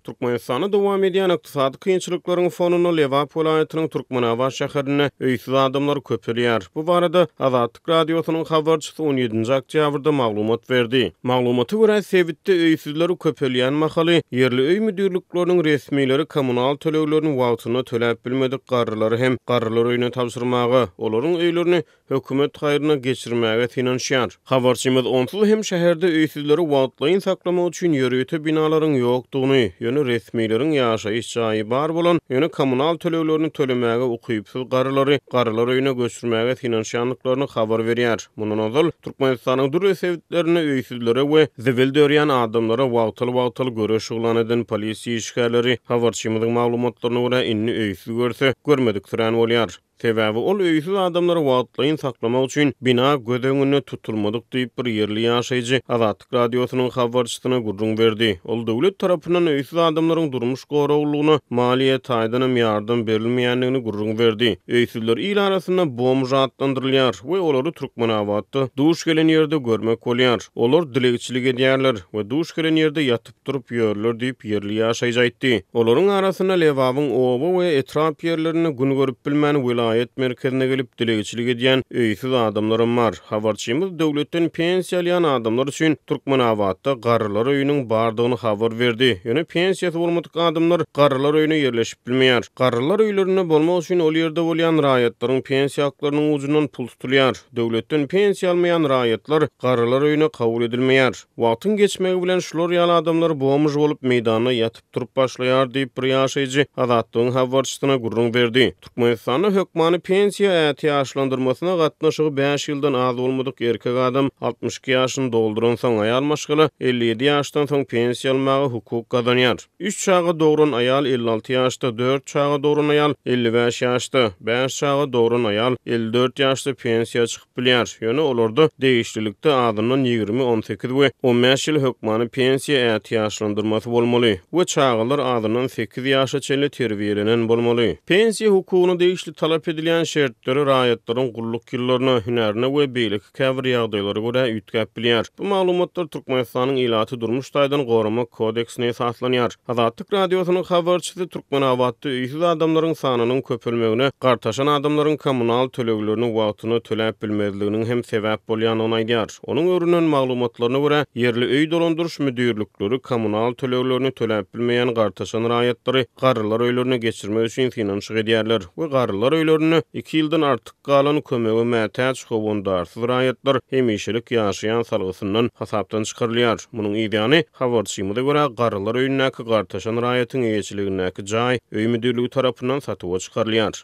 Türkmenistanda dowam edýän ykdysady kynçylyklaryň fonunda Lebap welaýatynyň Türkmenabat şäherinde öýsüz adamlar köpelýär. Bu barada Azatlyk Radiosynyň habarçysy on ýedinji oktýabrda maglumat berdi. Maglumata görä, sebitde öýsüzler köpelýän mahaly, ýerli öý müdirlikleriniň resmileri kommunal töleglerini wagtynda töläp bilmedik garrylary hem garrylar öýüne tabşyrmaga, olaryň öýlerini hökümet haýryna geçirmäge synanyşýar. Habarçymyz onsuz hem şäherde öýsüzleri wagtlaýyn saklamak üçin ýörite binalaryň ýokdugyny, ýöne resmileriň ýaşaýyş jaýy bar bolan, ýöne kommunal töleglerini tölemäge ukypsyz garrylary garrylar öýüne göçürmäge synanyşýandyklaryny habar berýär. Mundan ozal, Türkmenistanyň dürli sebitlerinde öýsüzlere we zibil dörýän adamlara wagtal-wagtal göreş yglan eden polisiýa işgärleri, habarçymyzyň maglumatlaryna görä, indi öýsüz görse, görmediksirän bolýar. Sebäbi ol öýsüz adamlary wagtlaýyn saklamak üçin bina göz öňünde tutulmadyk diýip, bir ýerli ýaşaýjy Azatlyk Radiosynyň habarçysyna gürrüň berdi. Ol döwlet tarapyndan öýsüz adamlaryň durmuş goraglylygyna maliýe taýdanam ýardam berilmeýändigini gürrüň berdi. Öýsüzler il arasynda bomž atlandyrylýar we olary Türkmenabatda duş gelen ýerde görmek bolýar. Olar dilegçilik edýärler we duş gelen ýerde ýatyp durup ýörler diýip, ýerli ýaşaýjy aýtdy. Olaryň arasynda Lebabyň oba we etrap ýerlerinde gün görüp bilmän, welaýat merkezine gelip dilegçilik edýän öýsüz adamlaram bar. Habarçymyz döwletden pensiýa alýan adamlar üçin Türkmenabatda garrylar öýüniň bardygyny habar berdi. Ýöne pensiýasy bolmadyk adamlar garrylar öýüne ýerleşip bilmeýär. Garrylar öýlerinde bolmak üçin ol ýerde bolýan raýatlaryň pensiýa haklarynyň ujundan pul tutulýar. Döwletden pensiýa almaýan raýatlar garrylar öýüne kabul edilmeýär. Wagtyň geçmegi bilen şular ýaly adamlar bomž bolup meýdanda ýatyp-turup başlaýar diýip, bir ýaşaýjy Azatlygyň habarçysyna gürrüň berdi. Türkmenistanda hökmany pensiýa ätiýaçlandyrmasyna gatnaşygy bäş ýyldan az bolmadyk erkek adam 62 ýaşyny dolduransoň, aýal maşgala 57 ýaşdan soň pensiýa almaga hukuk gazanýar. Üç çaga dogran aýal 56 ýaşda, dört çaga dogran aýal 55 ýaşda, bäş çaga dogran aýal 54 ýaşda pensiýa çykyp bilýär, ýöne olarda degişlilikde azyndan 20, 18 we 15 ýyl hökmany pensiýa ätiýaçlandyrmasy bolmaly we çagalar azyndan sekiz ýaşa çenli terbiýelenen bolmaly. Pensiýa hukugyna degişli talap edilýän şertleri raýatlaryň gulluk ýyllaryna, hünärine we beýleki käbir ýagdaýlara görä üýtgäp bilýär. Bu maglumatlar Türkmenistanyň Ilaty durmuş taýdan goramak kodeksine esaslanýar. Azatlyk Radiosynyň habarçysy Türkmenabatda öýsüz adamlaryň sanynyň köpelmegine gartaşan adamlaryň kommunal töleglerini wagtynda töläp bilmezliginiň hem sebäp bolýandygyny aýdýar. Onuň öwrenen maglumatlaryna görä, ýerli öý dolandyryş müdirlikleri kommunal töleglerini töläp bilmeýän gartaşan raýatlary garrylar öýlerine geçirmek üçin synanyşyk edýärler we garrylar öýlerinde iki ýyldan artyk galan kömege mätäç howandarsyz raýatlar hemişelik ýaşaýan salgysyndan hasapdan çykarylýar. Munuň yzýany, habarçymyza görä, garrylar öýündäki gartaşan raýatyň eýeçiligindäki jaý öý müdirligi tarapyndan satuwa çykarylýar.